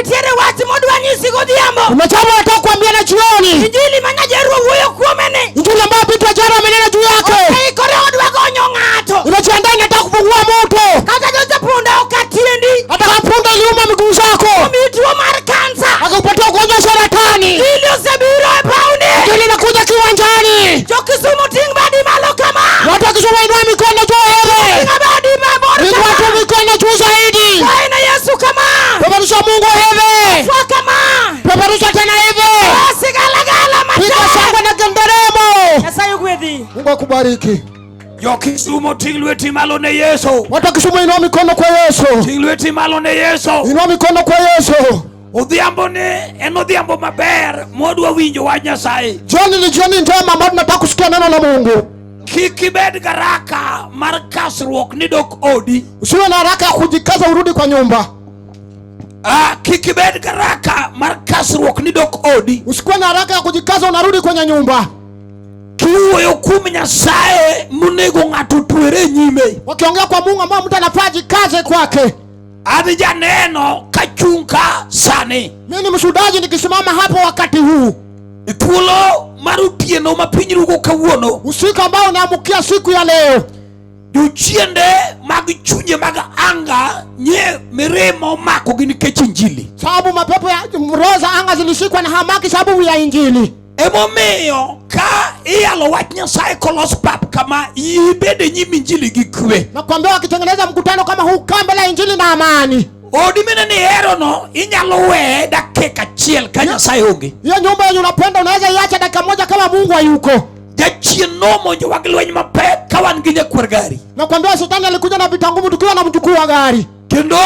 Nitiere wach modwa nyisi godhiambo. Kuna jambo nataka kuambia na jioni. Injili ma Nyajeruo wuoyo kuome ni. Injili ambayo Petro Ajaro amenena juu yake. Oseikore odwa gonyo ng'ato. Unajiandaa, nataka kufungua moto. Kata Joseph punda okatiendi. Hata kama punda iliuma miguu zako, Omiyi tuo mar kansa. akakupatia ugonjwa wa saratani. Injili osebiro e pawni. Injili inakuja kiwanjani. Jo-Kisumu ting' badi malo kama. Watu wa Kisumu inua mikono juu hivi. Ting' badi mabor Inua tu kama. mikono juu zaidi. Kae na Yesu kama. Peperusha Mungu hivi. Fwa kama. Peperusha tena hivi. Sigalagala Piga matek. shangwe na nderemo. Nyasaye ogwedhi. Mungu akubariki. Jo-Kisumo ting' lweti malo ne Yesu. Watu wa Kisumu inua mikono kwa Yesu. Ting' lweti malo ne Yesu. Inua mikono kwa Yesu. Odhiambo ni en odhiambo maber mwadwa winjo wach Nyasaye. Jioni ni jioni njema ambayo tunataka kusikia neno la Mungu. Kik ibed garaka mar kasruok ni dok odi. Usiwe na haraka ya kujikaza urudi kwa nyumba. Ah, kik ibed garaka mar kasruok ni dok odi. Usikuwe na haraka ya kujikaza unarudi kwenye nyumba. Kiwuoyo kuom Nyasaye monego ng'ato otwere e nyime. Wakiongea kwa Mungu ambao mtu anafaa ajikaze kwake. An janeno kachung' ka sani. Mimi ni mshuhudaji nikisimama hapo wakati huu. E thuolo mar otieno ma piny rugo kawuono, Usiku ambao unaamkia siku ya leo, jochiende mag chunje mag anga nye mirima omakogi nikech injili. Sababu mapepo ya roho za anga zilishikwa na hamaki sababu ya Injili. Emomiyo ka iyalo wach Nyasaye kolos pap kama ibed e nyim injili gi kwe. Nakwambia wakitengeneza mkutano kama huu, kaa mbele ya Injili na amani. Odi mine ni herono inyalo weye dakika achiel ka Nyasaye onge. Hiyo nyumba yenye unapenda unaweza iacha dakika moja kama Mungu hayuko. Jachien nomonjowa gi lweny mapek ka wan gi nyakwar gari. Nakwambia shetani alikuja na vita ngumu tukiwa na mjukuu wa gari. Kendo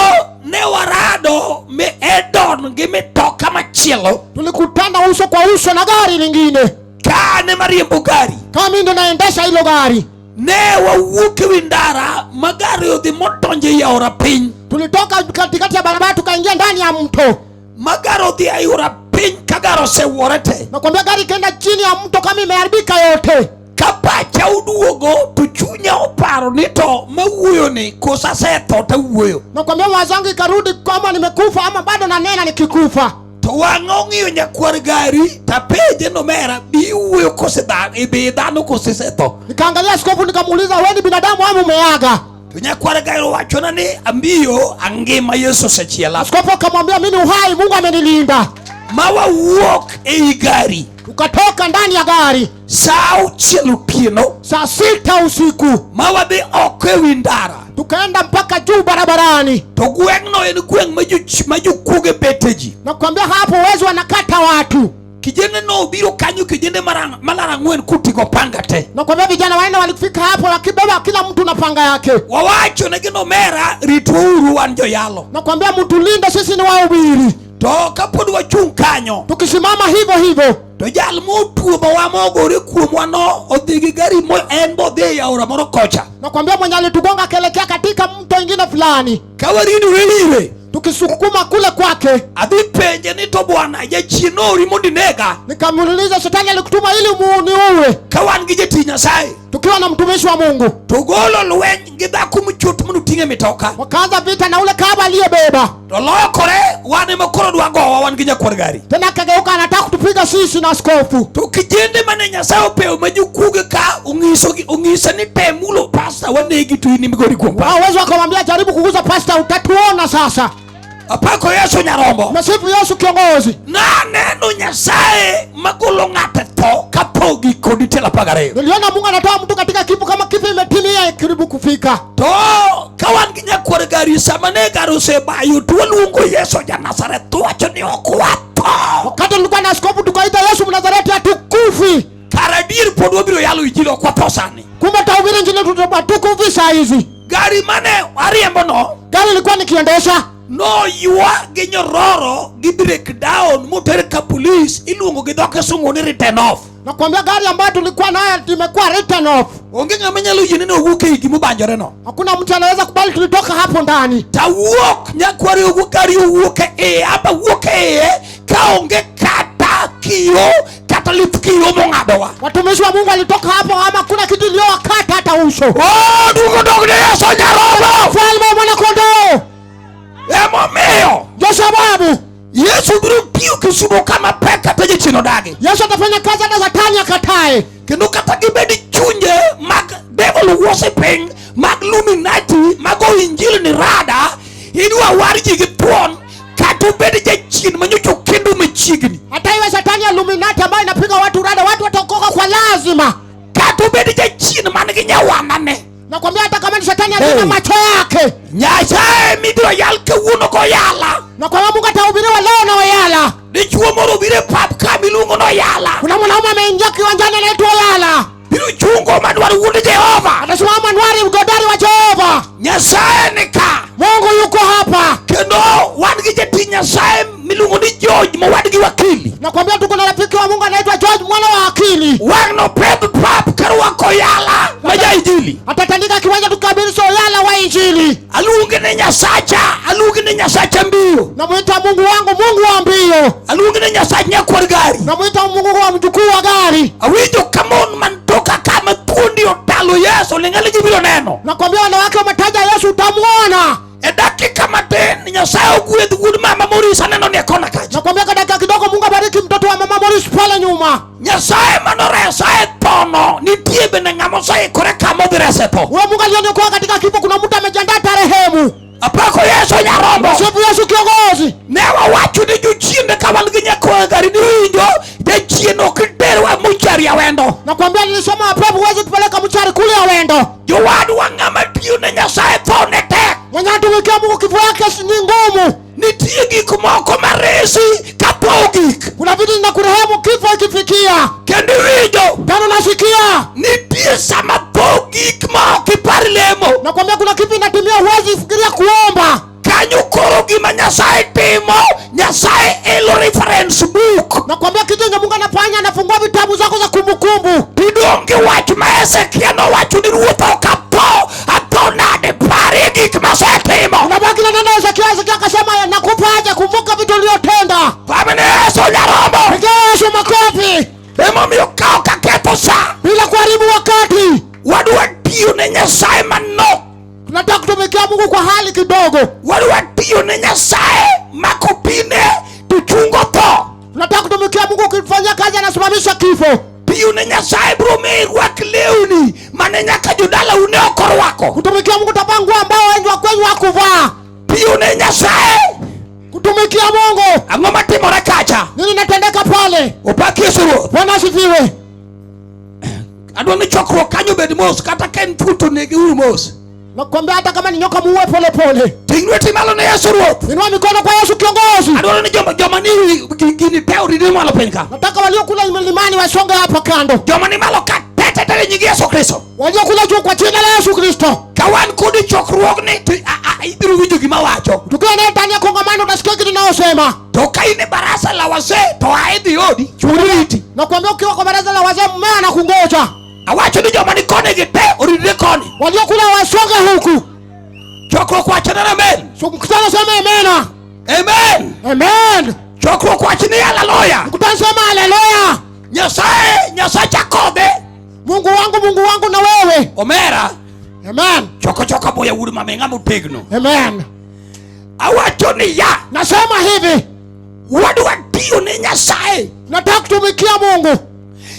ne warado mi Edon gi mitoka machielo. Tulikutana uso kwa uso na gari lingine. Ka an ema riembo gari. Kama mimi ndo naendesha hilo gari. Ne wawuok ewi ndara ma gari odhi modonjo ei aora piny. Tulitoka katikati ya barabara tukaingia ndani ya mto. Ma gari odhi e aora piny ka gari osewuore te. Nakwambia gari ikaenda chini ya mto kama imeharibika yote. Ka pacha oduogo to chunya oparo ni to mawuoyo ni koso asetho tawuoyo. Nakwambia mawazo yangu ikarudi kama nimekufa ama bado nanena nikikufa. To wang'a ong'iyo nyakwar gari tapenje nomera bi iwuoyo kose ibi dhano kose isetho. Nikaangalia askofu nikamuuliza, wewe ni binadamu ama umeaga? To nyakwar gari owachona ni ambiyo angima Yesu osechiela. Askofu akamwambia, mimi ni uhai, Mungu amenilinda. Ma wawuok ei gari. Tukatoka ndani ya gari Sa auchiel otieno. Saa 6 usiku. Ma wadhi oko ewi ndara. Tukaenda mpaka juu barabarani. To gweng'no en gweng' ma jokuoge bete ji. Nakwambia hapo wezi wanakata watu. Kijende no obiro kanyo kijende malar ang'wen koting'o panga te. Nakwambia vijana wanne walifika hapo wakibeba kila mtu na panga yake. Wawacho ne gin omera ritwauru wan joyalo. Nakwambia mtulinde, sisi ni wahubiri. To kapod wachung' kanyo. Tukisimama hivyo hivyo. To jal motuomowa mogore kuomwa no odhi gi gari mo en bodhi e aora moro kocha. Nakwambia mwenye alitugonga akaelekea katika mto ingine fulani. Ka waridore ire. Tukisukuma kule kwake. Adhi penje ni to bwana jachien noori mondo inega. Nikamuuliza shetani alikutuma ili uniue. Ka wan gi jatich Nyasaye. Tukiwa na mtumishi wa Mungu. To golo lweny gi dhako mochot mondo oting' e mitoka. Wakaanza vita na ule kahaba aliyebeba. To lokore wan ema koro dwa gowa wan gi nyakwar gari. Tena akageuka anataka kutupiga sisi na askofu. To kijende mane Nyasaye opeyo ma jokuoge ka ong'isa ni temulo pasta wanegi to in imigori kuom pasta. Wao wezi wakamwambia jaribu kuguza pasta utatuona sasa. Apako Yesu nyarombo. Msifu Yesu kiongozi. Naneno Nyasaye magolo ng'ato e tho kapok giko tielo 12. Niliona Mungu anatoa mtu katika kifo kama kifo imetimia karibu kufika. To ka wan gi nyakwar gari sama ne gari osebayo to waluongo Yesu ja Nazareth to wacho ni ok watho. Wakati tulikuwa na askofu tukaita Yesu Mnazareti hatukufi. Kar adier pod wabiro yalo injili ok watho sani. Kumbe tahubiri injili hatukufi saa hizi. Gari mane ariembo no. Gari ilikuwa nikiendesha. Noywa gi nyororo gi breakdown moter ka police iluongo gi dho kisungu ni written off. Nakwambia gari ambayo tulikuwa nayo imekuwa written off. Onge ng'ama nyalo yiene ni owuok ei gima obanjore no. Hakuna mtu anaweza kubali tulitoka hapo ndani. Tawuok nyakwari owuok gari owuok e iye, aba wuok e iye ka onge kata kio kata lith kio mong'adowa. Watumishi wa Mungu walitoka hapo ama kuna kitu iliyowakata hata uso. Oh, duogo dog ne Yesu nyarobo. Mfalme mwana kondoo. Emomiyo. Ndio sababu. Kendo kata gibed chunje mag devil worshiping, mag Illuminati, mag injili ni rada, idwa war ji gi thuon, kata obed jachien manyocha okendo machiegni. Hata iwe shetani ya Illuminati ambayo inapiga watu rada, watu wataokoka kwa lazima. Kata obed jachien man gi nyawanane. Nakwambia hata kama ni shetani alina Hey. macho yake. Nyasaye mibiro yal kawuono goyala. Nakwambia Mungu atahubiriwa leo na Oyala. Dichuo moro obiro e pap ka miluongo ni Oyala. Kuna mwanaume ameingia kiwanjani anaitwa Oyala. Biro chungo madwaro wuod Jehova. Atasimama nwari mgodari wa Jehova. Nyasaye ni ka. Mungu yuko hapa. Kendo wan gi jatich Nyasaye miluongo ni George mowadgi wakili. Nakwambia tuko na rafiki wa Mungu anaitwa George mwana wa akili. Wang' nopedh pap karwako Oyala ma ja injili. Atatandika kiwanja tukabili Oyala wa injili. Aluonge ni Nyasacha, aluonge ni Nyasacha mbio. Namuita Mungu wangu, Mungu wa mbio. Aluonge ni Nyasach nyakwar gari. Namuita Mungu wa mjukuu wa gari. Awinjo ka mon man toka kama thuondi otalo Yesu ling'ali ji biro neno. Nakwambia wanawake wametaja Yesu utamuona. E dakika matin Nyasaye ogwedh wuod mama Maurice aneno ni e kona kacha. Nakwambia kwa dakika kidogo Mungu abariki mtoto wa mama Maurice pale nyuma. Nyasaye manoresa e thono nitie bende ng'ama oseikore kama odhi rese tho. Huyo Mungu alioniokoa katika kifo, kuna mtu amejiandaa tarehemu. Apako Yesu nyarombo. Sifu Yesu kiongozi. Ne wawacho ni jochiende ka wan gi nyakwar gari ni winjo jachien ok terwa mochari awendo. Nakwambia nilisoma wapepo huwezi kupeleka mchari kule awendo. Jowadwa ng'ama tiyo ne Nyasaye tho ne tek. Mwenye atumikia Mungu kifo yake ni ngumu. Nitie gik moko maresi ka tho ogik. Kuna vitu zinakurehemu kifo ikifikia. Kendo iwinjo Tano nasikia. nitie sama tho ogik ma ok ipar lemo. Nakwambia kuna kitu inatimia huwezi fikiria kuomba. Kanyo koro gima Nyasaye timo, Nyasaye elo reference book. Nakwambia kitu yenye Mungu anafanya, anafungua vitabu zako za kumbukumbu. Tidong' gi wach ma Hezekia nowacho ni ruoth ok atho, atho nade parie gik masetimo. Unabaki na neno Hezekia. Hezekia akasema nakupa aje, kumbuka vitu uliyotenda. Pamene Yesu nyarombo. Pigia Yesu makofi. Emomiyo ka ok aketho sa, Bila kuharibu wakati. wadwa tiyo ne Nyasaye manok. Tunataka kutumikia Mungu kwa hali kidogo. Wadwa tiyo ne Nyasaye makopine to chungo tho. Tunataka kutumikia Mungu, ukifanyia kazi anasimamisha kifo. Tiyo ne Nyasaye biro miyi irwak lewni mane nyaka jodalau ne ok orwako. Kutumikia Mungu utavaa nguo ambao wengi wa kwenyu hakuvaa. Tiyo ne Nyasaye. Kutumikia Mungu. Ang'o matimore kacha? Nini inatendeka pale? Opak Yesu Ruoth. Bwana asifiwe. Adwa ni chokruok kanyo obed mos, kata ka en thuol to negeuru mos. Nakwambia hata kama ni nyoka muue pole pole. Ting' lweti malo ne Yesu Ruoth. Inua mikono kwa Yesu kiongozi. Adwaro ni joma ni gini te oridre malo piny ka. Nataka waliokula milimani wasonge hapa kando. Joma ni malo ka te te te nying Yesu Kristo. Waliokula juu kwa jina la Yesu Kristo. Ka wan kodi chokruogni to ibiro winjo gima awacho. Tukiwa naye ndani ya kongamano utasikia kitu ninayosema. To ka in e barasa la wazee to aidhi odi, churi riti. Nakwambia ukiwa kwa baraza la wazee mmea anakungoja. Awacho ni joma ni koni gi te oridre koni. Waliokula wasonge huku. Chokruok wacho ni amen. So, mkutano sema amen. Amen. Amen. Chokruok wacho ni haleluya. Mkutano sema haleluya. Nyasaye, Nyasacha kodhe. Mungu wangu, Mungu wangu na wewe. Omera. Amen. Choko choko boya wuod mama ng'ama otegno. Amen. Awacho ni ya. Nasema hivi. Wadwa tiyo ne Nyasaye. Nataka kutumikia Mungu.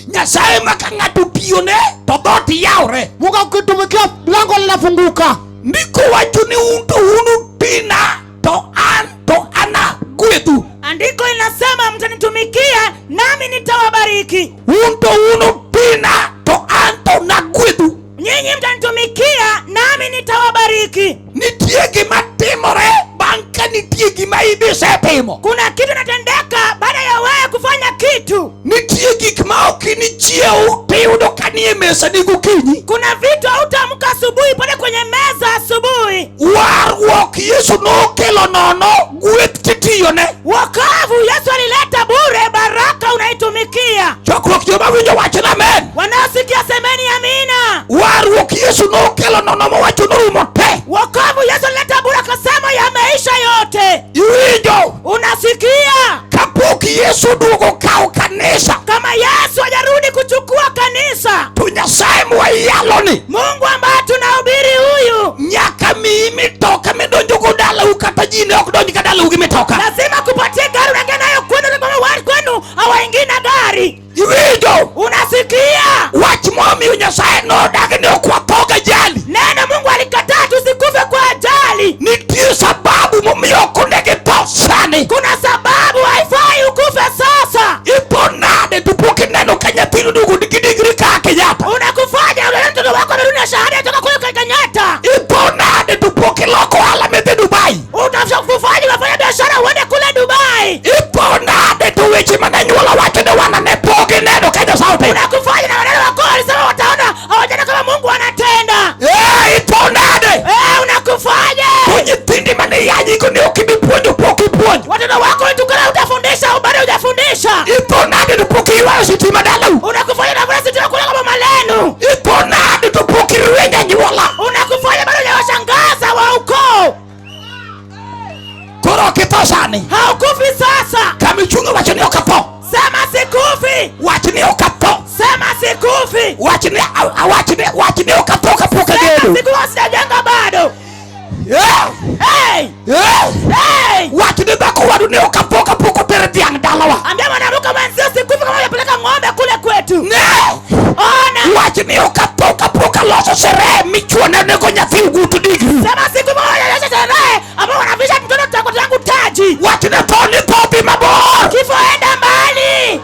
Nyasaye ma ka ng'ato tiyone to dhoot yawre. Mungu akitumikia mlango linafunguka. Ndiko wacho ni un to un utina to an to ana gwedhu. Andiko linasema mtanitumikia nami nitawabariki. Un to un utina to an to nagwedhu. Nyinyi mtanitumikia nami nitawabariki. Nitie gima timore bang' ka nitie gima ibisetimo. Kuna kitu kinatendeka baada ya wewe kufanya kitu. Nitie gik ma ok inichiew tiyudo ka nie mesa ni gokinyi. Kuna vitu hautaamka asubuhi pale kwenye meza asubuhi. Warruok Yesu nokelo nono, gweth titiyone. Wokovu Yesu alileta bure, baraka unaitumikia. Chokruok joma winjo wach ni amen. Wanaosikia semeni amina. Warruok Yesu nokelo nono mowacho norumo te. Wokovu Yesu alileta bure akasema yameisha yote. Iwinjo? Unasikia? Kapok Yesu oduogo kawo kanisa. Kama Yesu hajarudi kuchukua kanisa. To Nyasaye mwayaloni. Mungu ambaye tunahubiri huyu. Nyaka miyi mitoka midonjogo dalau kata ji ne ok donj ka dalau gi mitoka. Lazima kupatie gari unaingia nayo kwenu, na kama watu kwenu hawaingii na gari. Iwinjo? Unasikia? sitima dalau. Unakufanya unavuna sitima kule kwa mama lenu. Itho nade to pok irwenyo anyuola. Unakufanya bado hujawashangaza wa ukoo. Koro ok itho sani. Haukufi sasa. Kama ichungo wacho ni ok atho. Sema sikufi. Wach ni ok atho. Sema sikufi. Wach ni awach ni wach ni ok atho kapok Sema agedo. sikufi, sijajenga bado. Yeah. Hey! Yeah. Hey! Wach ni dhako wadu ni ok atho kapok oter dhiang' dalawa. Ambia mwanamke mwenzio sikufi kama hujapeleka ng'ombe kule kwetu. Ne. Ona. Wach ni ok atho kapok aloso sherehe michuone nego nyathi ogutu digri. Sema sikufi kama hujalosa sherehe ambao wanavisha mtoto tangu tangu taji. Wach ni tho ni tho dhi mabor. Kifo enda mbali.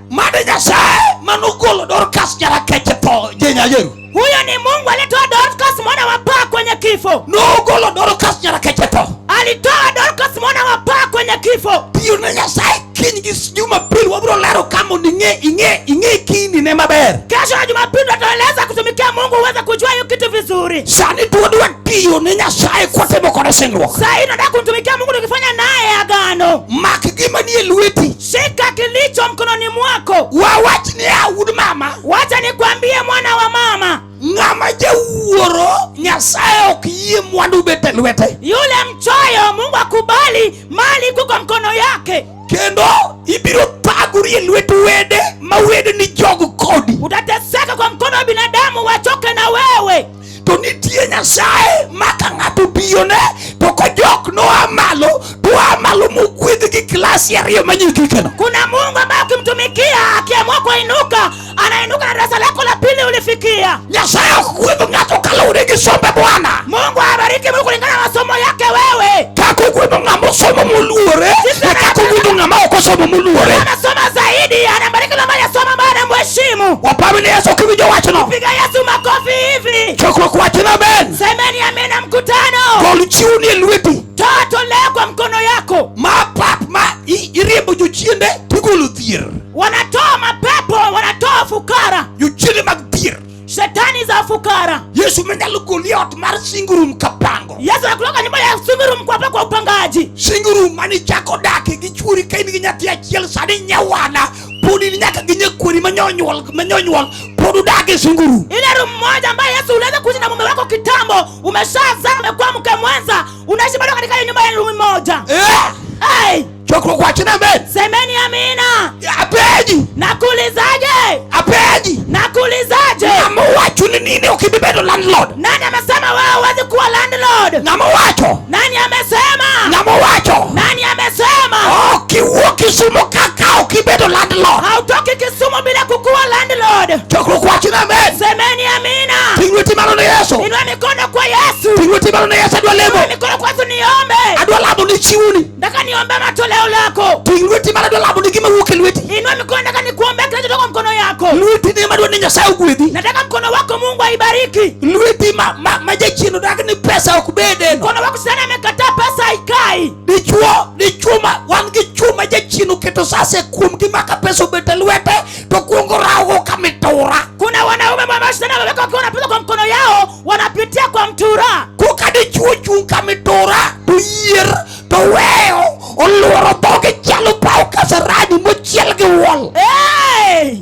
Mad Nyasaye manogolo Dorcas Nyarakech e tho Jenyayeru. Huyo ni Mungu aliyetoa Dorcas mwana wa paa kwenye kifo. Nogolo Dorcas Nyarakech e tho. Alitoa Dorcas mwana wa paa kwenye kifo. Tiyo ne Nyasaye kiny gi Jumapil wabiro lero ka mondo ing'e ing'e ing'e kindi ne maber. Kesho na Jumapili tutaeleza kutumikia Mungu uweze kujua hiyo kitu vizuri. Sani to wadwa tiyo ne Nyasaye kwatimo kode singruok. Sasa hii nataka kumtumikia Mungu tukifanya naye agano. Mak gima nie lweti. Shika kilicho mkononi mwako. Wawach ni a wuod mama. Wacha nikwambie mwana wa mama. Ng'ama jawuoro Nyasaye ok yie mwandu bet e lwete. Yule mchoyo Mungu akubali mali iko kwa mkono yake. Kendo ibiro thagori e lwet wede ma wede ni jog kodi. Utateseka kwa mkono wa binadamu wachoke na wewe. To nitie Nyasaye ma ka ng'ato obiyone to kojok noa malo to oa malo mogwedh gi klasi ariyo manyikikeno. Kuna Mungu ambaye ukimtumikia akiamua kuinuka anainuka na darasa lako la pili ulifikia. Nyasaye ok gwedh ng'ato kaluwore gi sombe Bwana. Mungu abariki Mungu kulingana na masomo yake wewe. Kaka ogwedho ng'ama osomo moluore e kaka ogwedho ng'ama ok osomo moluore. Anasoma zaidi anabariki yule ambaye anasoma ambaye anamheshimu. Wapami ni Yesu kiwinjo wachno. Piga Yesu makofi hivi. Chokruok wachno amen. Semeni amina mkutano. Gol chiwoni e lweti. Toa toleo kwa mkono yako. Ma pap ma iriembo jochiende tigolo dhier. Wanatoa mapepo, wanatoa fukara. Jochiende mag dhier. Shetani za fukara. Yesu manyalo goli e ot mar single room kapango. Yesu anakutoka nyumba ya single room kwa kwa upangaji. Single room mane ichako dake gi chuori ka in gi nyathi achiel sani nyawana pod in nyaka gi nyakweri manyonyuol manyonyuol pod udak e single room. Ile room moja ambayo Yesu uliweza kuishi na mume wako kitambo, umeshazaa umekuwa mke mwenza, unaishi bado katika hiyo nyumba ya room moja. Eh! Hey! Chokruok wachno amen. Semeni amina. Apenji. Nakuulizaje? Apenji. Nakuulizaje? Ng'ama owacho ni nini ok ibi bedo landlord? Nani amesema wewe huwezi kuwa landlord? Ng'ama owacho? Nani amesema? Ng'ama owacho? Nani amesema? Ok iwuok Kisumu kaka ok ibedo landlord. Hautoki Kisumu bila kukuwa landlord. Chokruok wachno amen. Semeni amina. Ting' lweti malo ne Yesu. Inua mikono kwa Yesu. Ting' lweti malo ne Yesu adwa lemo. Inua mikono kwa Yesu niombe. Adwa lamo ni chiwoni. Nataka niombe matoleo lako. Ting' lweti malo adwa lamo ni gima wuok e lweti. Inua mikono nataka nikuombe kinachotoka kwa mkono yako. Lweti ni ema dwa ni Nyasaye ogwedhi. Nataka mkono wako Mungu aibariki. Lweti ma jachien odagi ni pesa ok bede. Mkono wako shetani amekataa pesa haikai. Dichuo, dichuo ma wan gi chuo ma jachien oketo sase kuomgi ma ka pesa obet e lwete to kuongo rawo ka mitura. Kuna wanaume ambao shetani ameweka wakiwa na pesa kwa mkono yao wanapitia kwa mtura. Koka dichuo chung' ka mitura to yier to weyo oluoro dhoge chalo paw kasarani mochiel gi wol. Hey!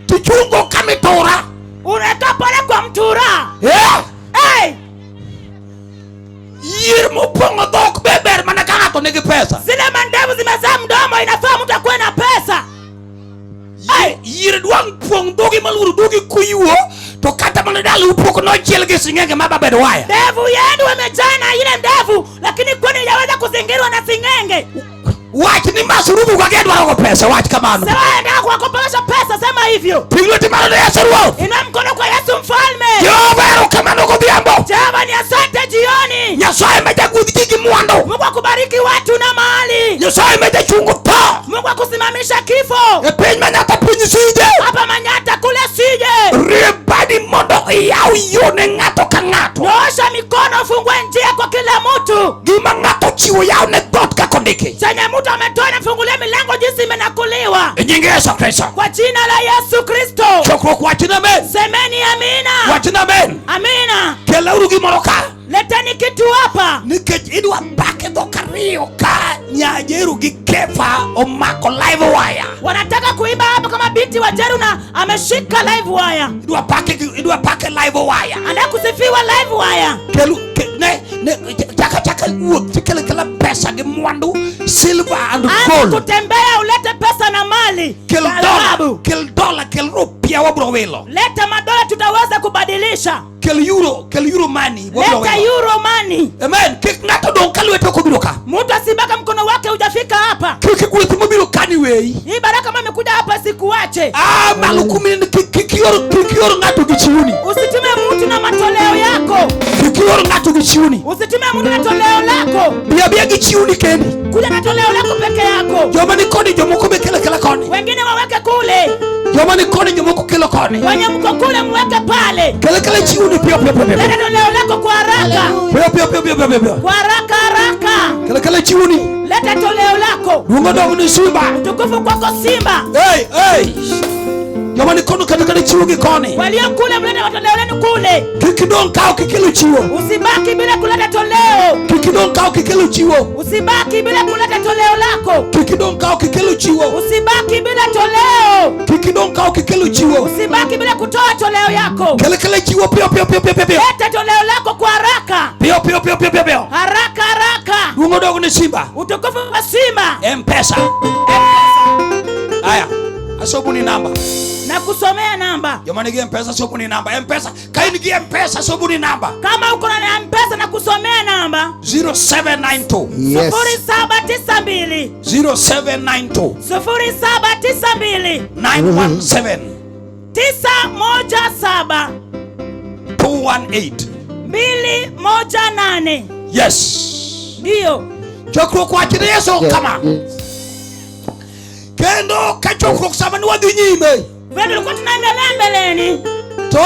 Tichungo ka mitura. Unaweka pale kwa mtura. Yeah. Hey! Yier mopong'o dhok be ber mana ka ng'ato nigi pesa. Zile mandevu zimezaa mdomo, inafaa mtu akuwe na pesa. Yier dwang' pong' dhogi maluoro dhogi kuyuo to kata mana dalau pok nochiel gi sing'enge ma barbed wire. Ndevu yenu imejaa na ile ndevu, lakini kwani yaweza kuzingirwa na sing'enge. Wach ni masurubu kaka dwaro go pesa, wach kamano. Sema nataka kuwakopesha pesa, sema hivyo. Ting' lweti malo ne Yesu Ruoth. Inua mkono kwa Yesu mfalme. Jehova erokamano godhiambo. Jehova ni asante jioni. Nyasaye ma jagwedh ji gi mwandu. Mungu akubariki watu na mali. Nyasaye ma jachungo tho. Mungu akusimamisha kifo. E piny Manyatta piny Sije. Hapa Manyatta kule Sije. Rie badi mondo iyaw yo ne ng'ato ka ng'ato. Nyoosha mikono, fungue njia kwa kila mtu. Gima ng'ato ochiwo yaw ne dhoot kaka ondiki. Chenye mtu ametoa inafungulia milango jinsi imenakuliwa. E nying Yesu Kristo. Kwa jina la Yesu Kristo. Chokruok wachno amen. Semeni amina. Wachno amen. Amina. Kelauru gimoro ka. Leteni kitu hapa. Nikech idwa pake dhok ariyo ka nyajeru gi Kefa omako live wire. Wanataka kuimba hapa kama binti wa Jeru na ameshika live wire. Idwa pake live wire. Anataka kusifiwa live wire. Kelu ke, ne ne chaka chaka wuoth tikelo kela pesa gi mwandu, silver and Anza gold. kutembea ulete pesa na mali. Kel Na dola, dhahabu. kel dola, kel rupia wabro wilo. Leta madola tutaweza kubadilisha. Kel euro money wabro Leta wilo. euro money. Amen. Kik ng'ato dong' ka lwete ok obiro ka. Mtu asibaka mkono wake hujafika hapa. Kik gweth mobiro kani weyi. Hii baraka kama imekuja hapa sikuache. Ah, malo kumi ni kik ior ng'ato gi chiwoni. Usitume mtu na matoleo yako. Kik ior ng'ato gi chiwoni. Usitume mtu na toleo lako. Bi abiya gi chiwoni kendi. Kuja na toleo lako peke yako. Joma ni koni jomoko be kelo akela koni. Wengine waweke kule. Joma ni koni jomoko kelo koni. Wenye mko kule mweke pale. Kel akela chiwoni piyo piyo piyo piyo. Leta toleo lako kwa haraka. Piyo piyo piyo piyo piyo piyo. Kwa haraka haraka. Kel akela chiwoni. Leta toleo lako. Duong' odog ni Simba. Utukufu kwako Simba. Hey, hey. Joma ni kono kata kata chiwo gi koni. Walio kule mlete matoleo lenu kule. Kik idong' ka ok ikelo chiwo. Usibaki bila kuleta toleo. Kik idong' ka ok ikelo chiwo. Usibaki bila kuleta toleo lako. Kik idong' ka ok ikelo chiwo. Usibaki bila toleo. Kik idong' ka ok ikelo chiwo. Usibaki bila kutoa toleo yako. Kel akela chiwo piyo piyo piyo piyo piyo. Leta toleo lako kwa haraka. Piyo piyo piyo piyo piyo. Haraka haraka. Duong' odog ni Simba. Utukufu wa Simba. M-Pesa. Aya, asomo ni namba. Na kusomea namba. Joma nigi M-Pesa somo ni namba. M-Pesa. Ka in gi M-Pesa somo ni namba. Kama uko na M-Pesa na kusomea namba. 0792. Yes. 0792. 0792. 0792. 917. 917. 218. 218. Yes. Ndio. Chokruok wach ni Yesu kama. Yes. Kendo ka chokruok sama ni wadhi nyime. Vile tulikuwa tunaendelea mbeleni. To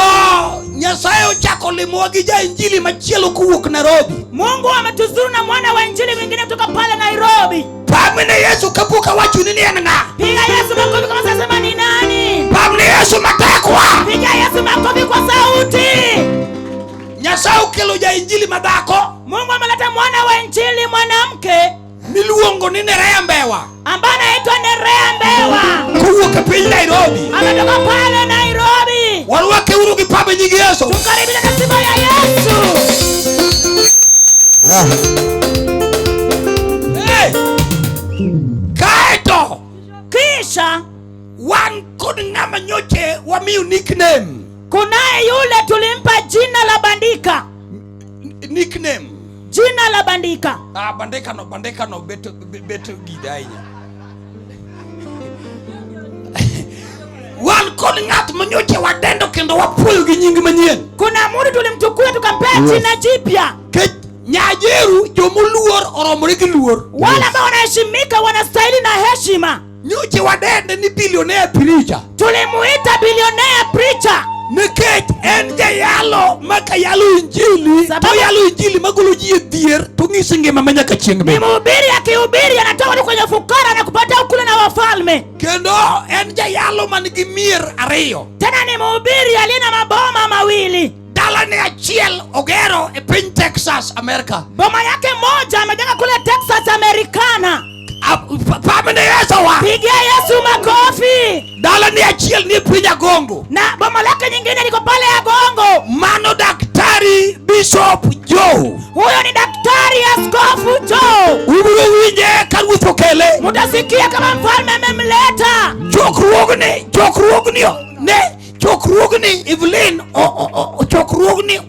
Nyasaye ochako limowa gi ja injili machielo kowuok Nairobi. Mungu ametuzuru na mwana wa injili mwingine kutoka pale Nairobi. Pamne Yesu kapok awachoni ni en ng'a. Piga Yesu makofi kama sasa ni nani. Pamne Yesu matekwa. Piga Yesu makofi kwa sauti. Nyasaye okelo ja injili madhako. Mungu ameleta mwana wa injili mwanamke miluongo ni Nerea Mbewa, ambaye anaitwa Nerea Mbewa kowuok e piny Nairobi. Ametoka pale Nairobi. Warwake uru gi pambe nying Yesu. Tukaribishe na sifa ya Yesu. Hey! Kaeto kisha wan kod ng'ama nyoche wamiyo nickname. Kunaye yule tulimpa jina la bandika. Nickname. Jina la bandika. Ah, bandika no, bandika no beto, beto gida ahinya. Wan kod ng'at manyoche wadendo kendo wapuoyo gi nying manyien. Kuna mtu tulimchukua tukampea Yes. jina jipya. Kech nyajeru jomoluor oromore gi luor. Wale ambao wanaheshimika wanastahili na heshima. Nyoche wadende ni billionaire preacher. Tulimuita billionaire preacher. Nikech en jayalo maka yalo injili, Sababu to yalo injili magolo ji e dhier to ng'isi ngima ma nyaka chieng' Ni bende. mhubiri akihubiri anatoa watu kwenye fukara na kupata ukule na wafalme. Kendo en jayalo man gi mier ariyo. Tena ni mhubiri aliye na maboma mawili. Dalane achiel ogero e piny Texas, America. Boma yake moja amejenga kule Texas, Americana. Pamene Yesu wa. Pigia Yesu makofi. Dalane achiel ni piny Agongo. Na boma lake nyingine liko pale Agongo. Mano Daktari Bishop Joe. Huyo ni Daktari Askofu Joe. Ubiro winje ka ruoth okele. Mutasikia kama mfalme amemleta. Chokruogni, chokruogni ne, chokruogni Evelyn, chokruogni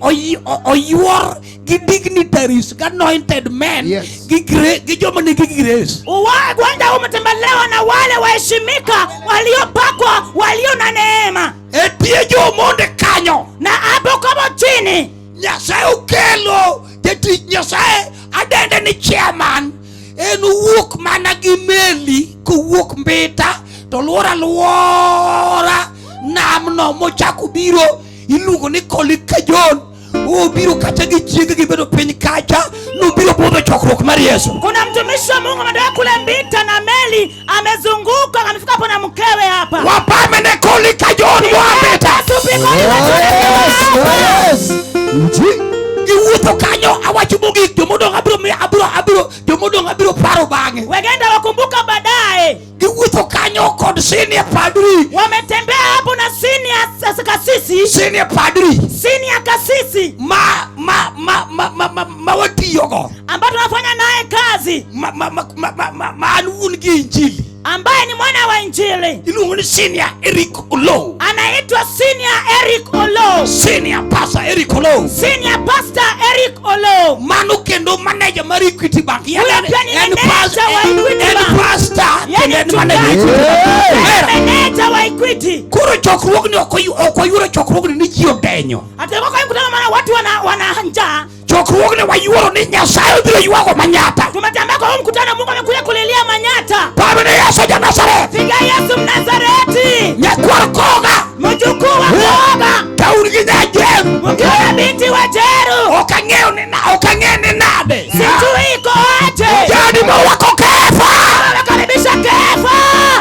oyuor gi dignitaries, gi anointed men, Yes. gi gi joma nigi grace. Uwanja umetembelewa na wale waheshimika waliopakwa, walio na neema. E tie jo monde kanyo. Na hapo kama chini. Nyasaye okelo jatich Nyasaye adende ni chairman. En owuok mana gi meli kowuok Mbita to luora aluora namno mochako biro iluongo ni Kolika John. Obiro kacha gi chiege gibedo piny kacha, nobiro budho chokruok mar Yesu. Kuna mtumishi wa Mungu ametoka kule Mbita na meli, amezunguka amefika hapo na mkewe hapa. Wapame ne Kolika John wa Mbita. Yesu, pigoni Yes, yes. Nji. Giwuotho kanyo awacho mogik jomodong' abiro miyo abiro abiro jomodong' abiro paro bang'e. Wengine wakumbuka baadaye. Giwuotho kanyo kod senior padri. Wametembea hapo na senior kasisi, Senior padri senior kasisi ma ma ma ma ma ma, ma watiyogo ambaye tunafanya naye kazi, ma ma ma ma, ma, ma, ma an wuon gi injili ambaye ni mwana wa Injili, iluongo ni senior Eric Oloo. Anaitwa Senior Eric Olo, Senior pastor Eric Oloo. Senior Pastor Eric Olo. Mano kendo manager mar Equity Bank. Huyo pia ni En manager wa Equity en Bank. pastor Yeye kendo en ni manager. mchungaji. Era. Meneja wa Equity. Koro chokruogni ok wayuoro chokruogni ni ji odenyo. Hatakuwa kwa mkutano maana watu wana njaa. Chokruogni wayuoro ni Nyasaye obiro ywago Manyata. Tumetembea kwa huu mkutano, Mungu amekuja kulilia Manyata. Paro ni Yesu ja Nazareth. Piga Yesu Mnazareti, Nyakwar Koga. Mjukuu wa Koga, Ka un gi nyajer. mkiwa na binti wa Jeru, Ok ang'eyo ni na ok ang'e ni nade. Sijui iko aje. Jadi morwako Kefa. Wamekaribisha Kefa,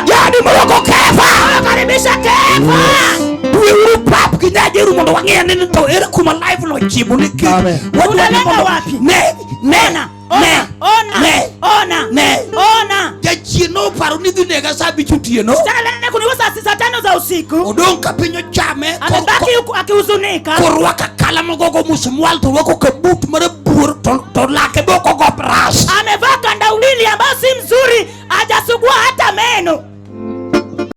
Jadi morwako Kefa. Wamekaribisha Kefa. Tweuru pap gi nyajeru mondo wang'e ni to ere kuma live no chimo nikech Amen. wadwa ni Unalenga mondo- wapi? Ne ne Ona, ne ona, ne ona, ne ona. Jachien noparo ni dhi nega sa 5 otieno. Msichana alienda kuniua saa 5 za usiku, Odong' ka piny ochame amebaki huku akihuzunika, korwako akala mogogo musmwal to rwako kabut marabor.